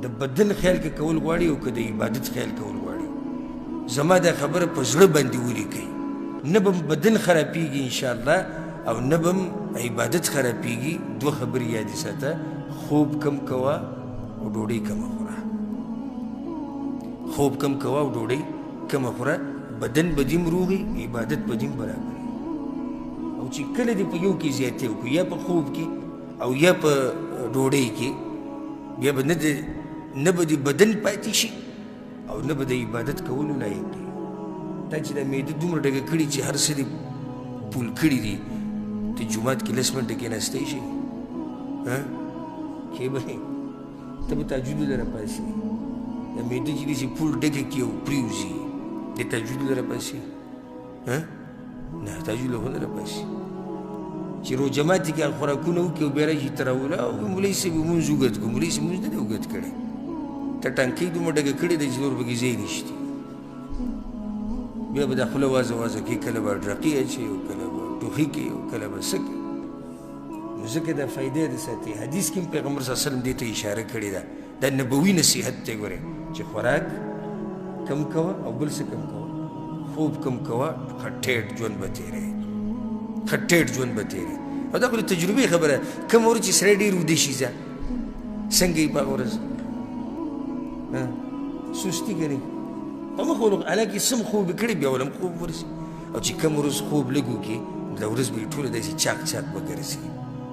د بدن خیال که کول غواړي او که د عبادت خیال کول غواړي، زما دا خبره په زړه باندې ولیکئ، نه به بدن خرابېږي انشاءالله او نه به عبادت خرابېږي. دوه خبرې یادې ساته، خوب کم کوه او ډوډۍ کمه خوره. خوب کم کوه او ډوډۍ کمه خوره، بدن به دې هم روغ وي، عبادت به دې هم برابر وي. او چې کله دې په یو کې زیاتی وکړو، یا په خوب کې او یا په ډوډۍ کې، بیا به نه به دې بدن پاتې شي او نه به د عبادت کولو لایق وي. تا چې دا معده دومره ډکه کړي چې هر څه دې پول کړي دي، ته جومات کې لس منټه کېناستی شي؟ کې به نه، ته به تهجد له راپاڅې. دا معده چې داسې پول ډکه کړي او پرېوځي، د تهجد له راپاڅې؟ نه، تهجد له خو نه راپاڅي. چې روژه ماتي کې هغه خوراکونه وکړي او بیا راشي تراوله، او مولوي صاحب لمونځ اوږد کړو. مولوي صاحب لمونځ نه دی اوږد کړی، ته ټانکۍ دومره ډکه کړې ده چې نور پکې ځای نشته. بیا به دا خوله وازه وازه کوي، کله به ډرقي اچوي او کله به ټوخي کوي او کله به څه کوي. نو ځکه دا فایده ده ساتي. حدیث کې هم پیغمبر صلی الله علیه وسلم دې ته اشاره کړې ده، دا نبوي نصیحت دی ګورې، چې خوراک کم کوه او بل څه کم کوه، خوب کم کوه، ښه ټیټ ژوند به تېروې، ښه ټیټ ژوند به تېروې. او دا خو د تجربې خبره، کومه ورځ چې سړی ډېر ویده شي، ځه څنګه یې په هغه ورځ سستي کوي په مخ ولو، حالانکه سم خوب یې کړی، بیا ولم خوب ورځي. او چې کوم ورځ خوب لږ وکړي، دا ورځ به یې ټوله داسې چاق چاق به ګرځي،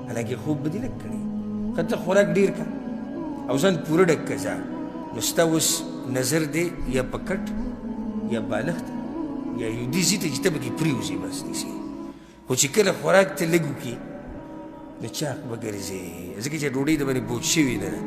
حالانکه خوب به دې لږ کړی. ښه ته خوراک ډېر کړه او ځان پوره ډک کړه ځه، نو ستا اوس نظر دی یا په کټ یا بالښت یا یو دې ځای ته چې ته پکې پرېوځې بس داسې. خو چې کله خوراک ته لږ وکړي، نو چاق به ګرځې، ځکه چې ډوډۍ د باندې بوج شوې نه ده.